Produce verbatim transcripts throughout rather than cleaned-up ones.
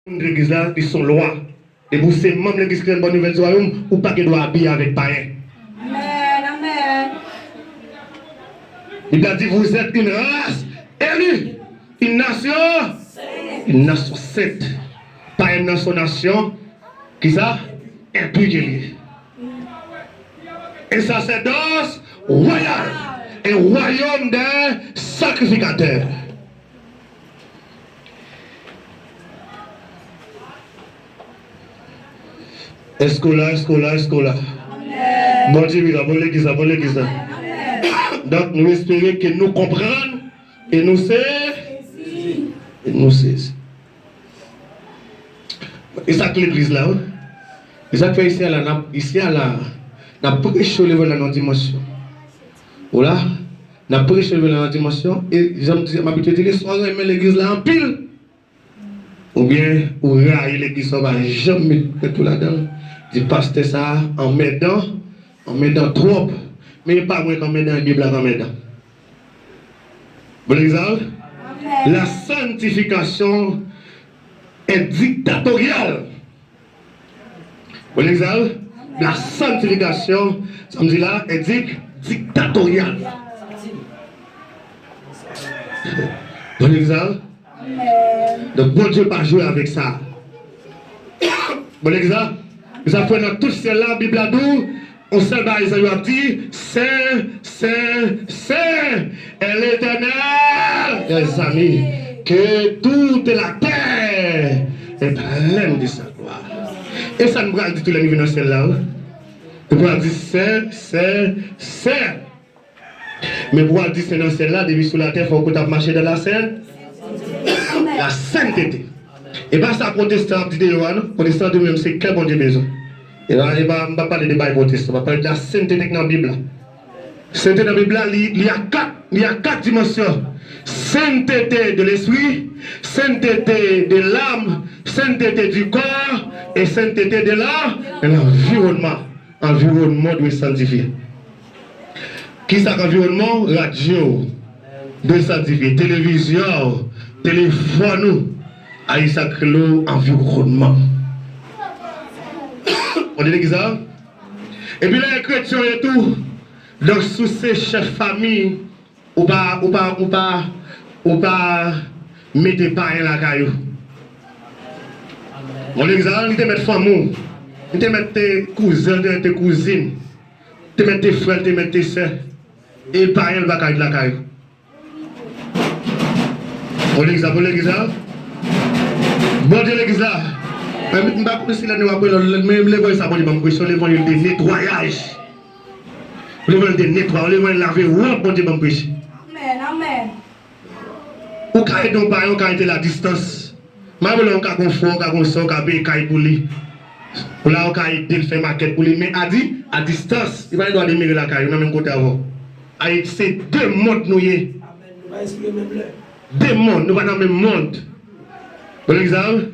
Legliz la, li se yon lwa. Depi w se manm legliz Kretyen Bòn Nouvèl di Wayòm, ou pa gen dwa abiye avèk payen. Amèn, amèn. Bib la di, vous êtes une race élue, une nation, une nation sainte. Payen nan se yon nasyon, kisa? Enpi ke li ye. Un sacerdoce royal, un royaume de sacrificateurs. Èske w la, èske w la, èske w la? Bondye vivan, bon legliz la, bon legliz la. Donk, nou espere ke nou konprann e nou se, e nou sezi. E sa k legliz la, wi. E sa k fè isi a la, n ap, isi a la, n ap preche levanjil la nan dimansyon. Ou la, n ap preche levanjil la nan dimansyon. E jan m di, m abitye di, le swa renmen legliz la anpil. Oubyen ou rayi legliz sa, ou pa janm met tèt ou ladan l. Di pastè sa a anmèdan, anmèdan twòp. Men e pa mwen k anmèdan, e Bib la k anmèdan. Bon legliz la, wi. La sanctification est dictatoriale. Bon legliz la, wi. La sanctification, sa m di la, est dic-, dictatoriale. Bon legliz la, wi. Donk, Bondye pa jwe avèk sa. Bon legliz la, sa fè nan tout syèl la, Bib la di w, yon sèl bagay sa yo ap di, Sen, Sen, Sen est l'Éternel des armées, que toute la terre est pleine de sa gloire. E sa n pral di tou lè n rive nan syèl la, wi. Nou pral di, Sen, Sen, Sen. Men pou w al di sen nan syèl la, depi sou latè, fòk ou t ap mache dans la sen-, la sainteté. E pa sa pwotestan ap di deyò a, non. Pwotestan di menm se kè Bondye bezwen. E pa, e pa, m pa pale de bagay pwotestan, m ap pale de la sainteté k nan Bib la. Sainteté nan Bib la, li, li a kat, li a kat dimansyon. Sainteté de l'esprit, sainteté de l'âme, sainteté du corps, et sainteté de la, de l'environnement. Anviwònman w dwe sanntifye. Kisa k anviwònman w? Radyo w dwe sanntifye. Televizyon w, telefòn ou, a, e sa k rele w anviwònman. Ou tande kisa? Epi lè e kretyen w ye tou, donk si w se chèf fanmi, ou pa, ou pa, ou pa, ou pa mete payen lakay ou. Bon, egzanp, li te mèt fanmi w, li te mèt te kouzen, li te mèt te kouzin, li te mèt te frè, li te mèt te sè. E payen, li pa ka ret lakay ou. Bon, egzanp, bon, egzanp. Bondye legliz la. Men m pa konnen si lè nou ap wè lòt, men levanjil sa Bondye ban m preche, levanjil de netwayaj. Levanjil de netwayaj, levanjil lave wòb Bondye ban m preche. Amèn, amèn. Ou ka ede yon payen, ou ka rete l a distans. M pa vle yon ka gon frè, ou ka gon sè, ou ka peye kay pou li. Ou la, ou ka ede l fè makèt pou li, men a di, a distans. Li pa gen dwa demere lakay ou nan menm kote avè w. Ayiti se de mond nou ye. Amèn. Nou pa respire menm lè. De mond, nou pa nan menm mond. Bon, egzanp,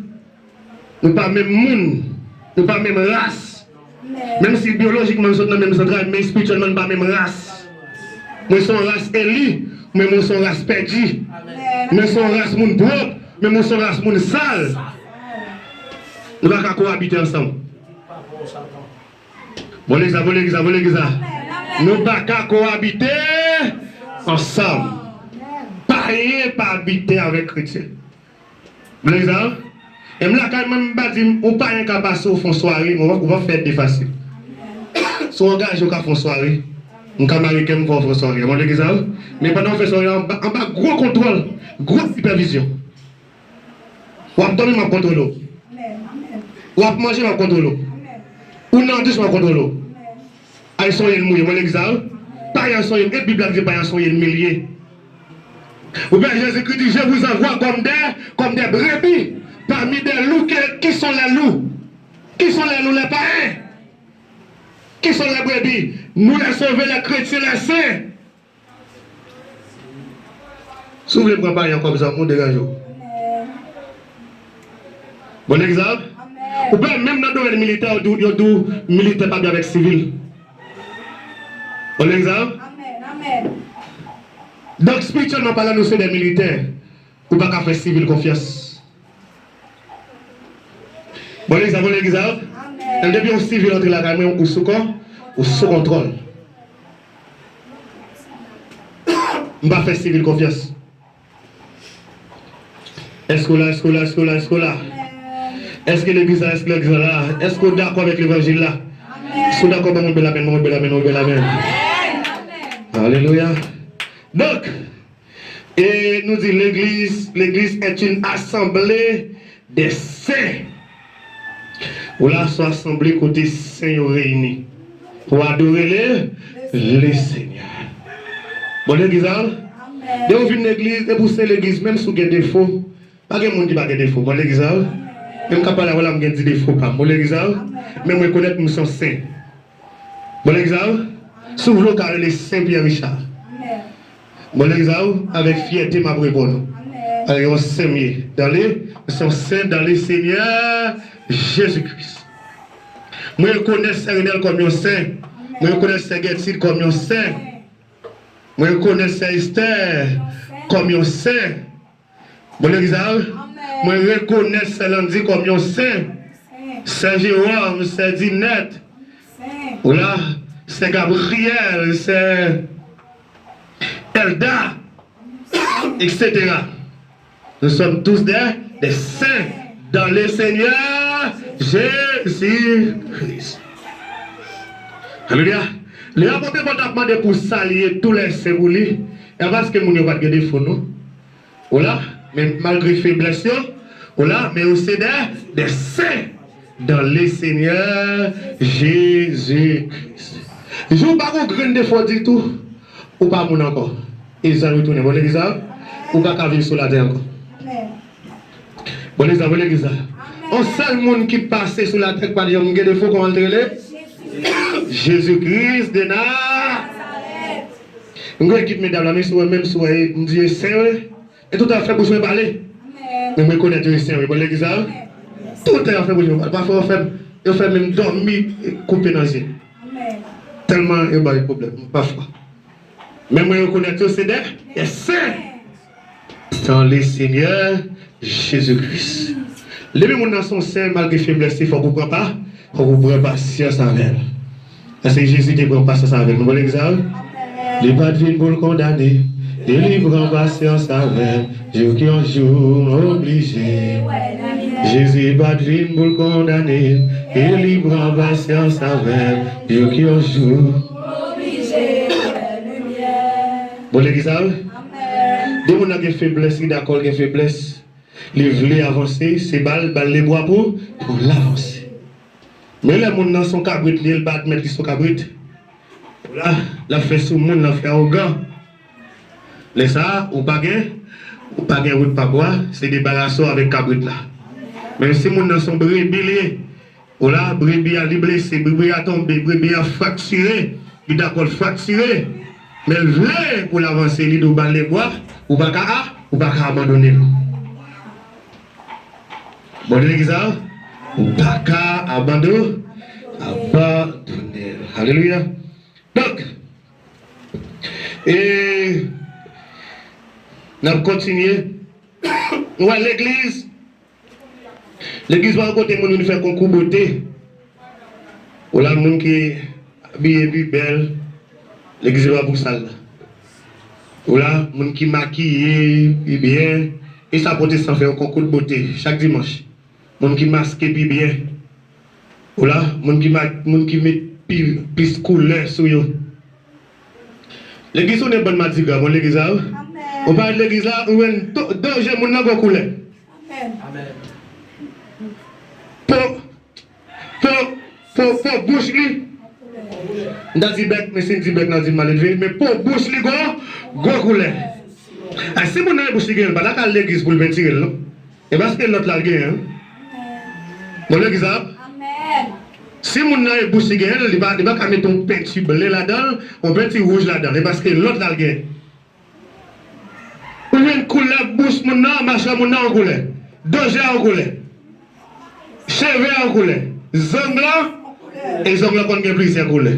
nou pa menm moun, nou pa menm ras. Menm si byolojikman nou sot nan menm zantray, men espirityèlman nou pa menm ras. Mwen se yon ras eli, men mwen se yon ras pèdi. Mwen se yon ras moun pwòp, men mwen se yon ras moun sal. Nou pa ka kowabite ansanm. Bon, legliz la, bon, legliz la, bon, legliz la. Nou pa ka kowabite ansanm. Payen pa abite avèk kretyen. Bon, legliz la, e m lakay mwen, m pa di, yon payen ka pase, ou fè yon sware, ou pa, ou pa fè de fasil. Si w angaje, ou ka fè yon sware. M ka mare kè m, fè w fè yon sware. Bon, legliz la, men pandan w fè sware, anba, anba gwo kontwòl, gwo sipèvizyon. W ap dòmi, m ap kontwole w. W ap manje, m ap kontwole w. Ou nan dous, m ap kontwole w. Ay, se yon ènmi w ye, mwen, legliz la, wi. Payen se yon ènmi, e Bib la di payen se yon ènmi l ye. Ou wè, Jezikri di, Je vous envoie comme des, comme des brebis parmi des loups. Qui, qui sont les loups? Qui sont les loups? Les païens. Qui sont les brebis? Nous, les sauvés, les chrétiens, les saints. Si w vle pran payen kòm zanmi w, deranje w. Bon, egzanp, ou wè, menm nan domèn militè, yo di w, yo di w militè pa byen avèk sivil. Bon, egzanp. Donk, espirityèlman palan, nou se de militè. Ou pa ka fè sivil konfyans. Bon legliz la, bon legliz la. Depi yon sivil antre lakay mwen, ou sou kon, ou sou kontwòl. M pa fè sivil konfyans. Èske w la, èske w la, èske w la, èske w la? Èske legliz la, èske legliz la la? Èske w dakò avèk levanjil la? Si w dakò, ban mwen bèl amèn, ban mwen bèl amèn, ban mwen bèl amèn. Alelouya. Donk, e nou di legliz, legliz est une assemblée des saints. Ou la, se yon asanble kote sen yo reyini pou adore le, le Senyè. Bon legliz la, depi w vin legliz, depi w se legliz, menm si w gen defo, pa gen moun ki pa gen defo. Bon legliz la, menm ka pale avè w la, m gen ti defo pa m. Bon legliz la, men mwen rekonèt m se yon sen. Bon legliz la, si w vle w ka rele Sen Pyè Richard. Bon legliz la, avèk fyète m ap reponn ou. Avèk yon sen m ye. Dans le, se yon sen dans le Seigneur Jésus-Christ. Mwen rekonèt sè Renèl kòm yon sen. Mwen rekonèt sè Gètid kòm yon sen. Mwen rekonèt sè Estè kòm yon sen. Bon legliz la, mwen rekonèt sè Landy kòm yon sen. Sè Jewòm, sè Dinèt, ou la, sè Gabriyèl, sè Elda, et cetera. Nous sommes tous des, des saints dans le Seigneur Jésus-Christ. Alelouya. Lè apot Pòl t ap mande pou salye tou lè sen pou li, e pa paske moun yo pa t gen defo, non. Ou la, men malgre feblès yo, ou la, men yo se de, de sen dans le Seigneur Jésus-Christ. Jou w pa gon grenn defo ditou, ou pa moun ankò. Ezra retounen. Bon legliz la, ou pa ka viv sou latè ankò. Bon legliz la, bon legliz la. On sèl moun ki pase sou latè ki pa t janm gen defo, kòman l te rele? Jezi Kris de Nazarèt. M gen ekip medam la, men si w wè, menm si w wè, m di yo sen, wi. E tout tan y ap fè bouch mwen pale. Men mwen rekonèt yo sen, wi. Bon legliz la, wi. Tout tan y ap fè bouch mwen pale. Pafwa yo fè m, yo fè menm dòmi koupe nan zye. Tèlman yo bay pwoblèm, pafwa. Men mwen rekonèt yo se de, de sen. Dans le Seigneur Jésus-Christ. Depi moun nan se yon sen, malgre feblès li, fòk ou pran pa, fòk ou pran pasyans avè l. Paske Jezi te pran pasyans avè l. Nou konn egzanp? Li pa t vin pou l kondane, e li pran pasyans avè l, jouk yon jou m oblije. Jezi pa t vin pou l kondane, e li pran pasyans avè l, jouk yon jou. Bon, legliz sa, wi. Depi moun nan gen feblès, li dakò l gen feblès. Li vle avanse, se ba l, ba l lebwa pou, pou l avanse. Men lè moun nan se yon kabrit li ye, l pa admèt li se yon kabrit. Ou la, l ap fè sou moun, l ap fè awogan. Lè sa a, ou pa gen, ou pa gen wout pa bwa, se debarase w avèk kabrit la. Men si moun nan se yon brebi li ye, ou la, brebi a li blese, brebi a tonbe, brebi a fraktire, li dakò l fraktire, men l vle pou l avanse, li di w ba l lebwa, ou pa ka, ou pa ka abandone l. Bon, legliz la, ou pa ka abando-, abandone l. Alelouya. Donk, e, n ap kontinye. Nou wè legliz. Legliz pa yon kote moun vin fè konkou bote. Ou la, moun ki abiye pi bèl, legliz pa pou sa l la. Ou la, moun ki makiye pi byen, e sa pwotestan fè yon konkou de bote chak dimanch. Moun ki maske pi byen. Ou la, moun ki ma-, moun ki met pi, plis koulè sou yo. Legliz tounen bann madigra, bon legliz la, wi. Ou parèt legliz la, ou jwenn to-, do je moun nan gon koulè. Po, po, po, po bouch li. M ta di bèk, men si m di bèk, n a di m maledve, men po bouch li gon, gon koulè. A, si moun nan gen bouch li genyen, l pa ta ka al legliz pou l pentire l, non. E paske lòt la l genyen, wi. Bon, legliz la. Si moun nan e bouch li genyen, li pa, li pa ka mete yon penti ble ladan l, yon penti wouj ladan l. E paske lòt la l genyen. Ou jwenn koulè bouch moun nan, machwè moun nan yon koulè. Do je a yon koulè. Cheve a yon koulè. Zong lan, e zong lan konn gen plizyè koulè.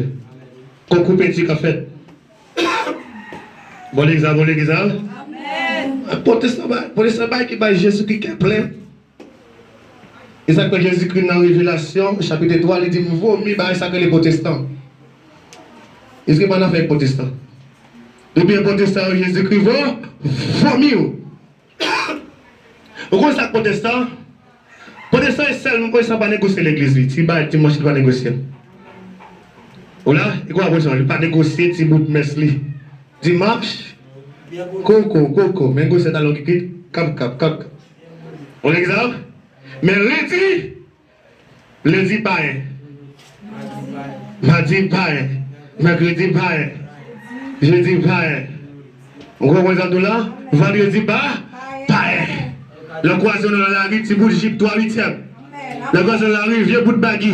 Konkou penti k ap fèt. Bon legliz la, bon legliz la. Pwotestan bay, pwotestan bay ki bay Jezi ki kè plen. E sa k fè Jezikri nan Revelasyon, chapit twa, li di, "M vomi bagay sa k rele pwotestan." Jezikri pa nan afè ak pwotestan. Depi yon pwotestan, Jezikri vo-, vomi w. Ou konn sa k pwotestan? Pwotestan e sèl moun pwotestan pa negosye legliz li. Ti bagay dimanch li pa negosye. Ou la, e kwa pwotestan, li pa negosye ti bout mès li. Dimanch, koko, koko, men negosye talon kikit, kap, kap, kap, kap. On egzanp, men lendi, lendi payen. Madi payen. Mèkredi payen. Jedi payen. Ou konprann sa tou la? Vandredi pa, payen. Lè w kwaze w nan lari, ti bout jip twa uityèm. Lè w kwaze w nan lari, vye bout bagi.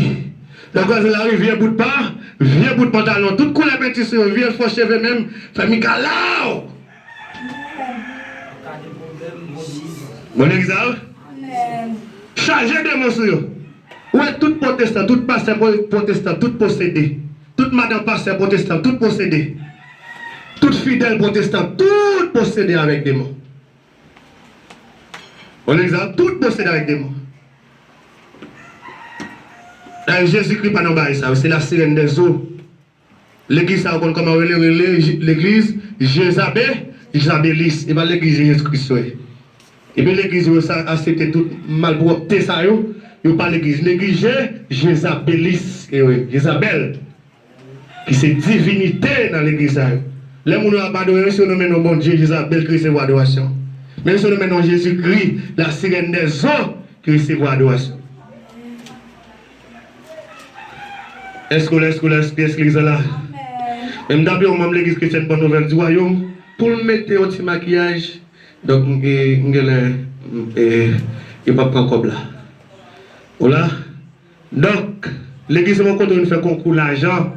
Lè w kwaze w nan lari, vye bout pa, vye bout pantalon. Tout koulè penti sou yo, vye fò cheve menm, fè mikalaw. Bon egzanp. Chaje demon sou yo. Ou wè tout pwotestan, tout pastè pwo-, pwotestan, tout posede. Tout madanm pastè pwotestan, tout posede. Tout fidèl pwotestan, tout posede avèk demon. On egzanp, tout posede avèk demon. Dayè, Jezikri pa nan bagay sa yo, se la sirèn dèzo. Legliz sa yo konn kòman rele, rele Je-, legliz Jezabè, Jezabelis. E pa legliz Jezi Kris yo ye. Epi legliz yo sa aksepte tout malpwòpte sa yo, yo pa legliz. Legliz Je-, Jezabelis ke yo ye, Jezabèl. Ki se divinite nan legliz sa yo. Lè moun yo ap adore yo, si yo nonmen non Bondye, Jezabèl ki resevwa adorasyon. Men si yo nonmen non Jezikri, la sirèn dèzo ki resevwa adorasyon. Èske w la, èske w la, èske, èske legliz la la? Menm dapre yon manm legliz kretyèn Bon Nouvèl di Wayòm, pou l mete yon ti makiyaj, donk, m, e, m genlè, m, e, yo p ap pran kòb la. Ou la? Donk, legliz se yon kote w vin fè konkou lajan.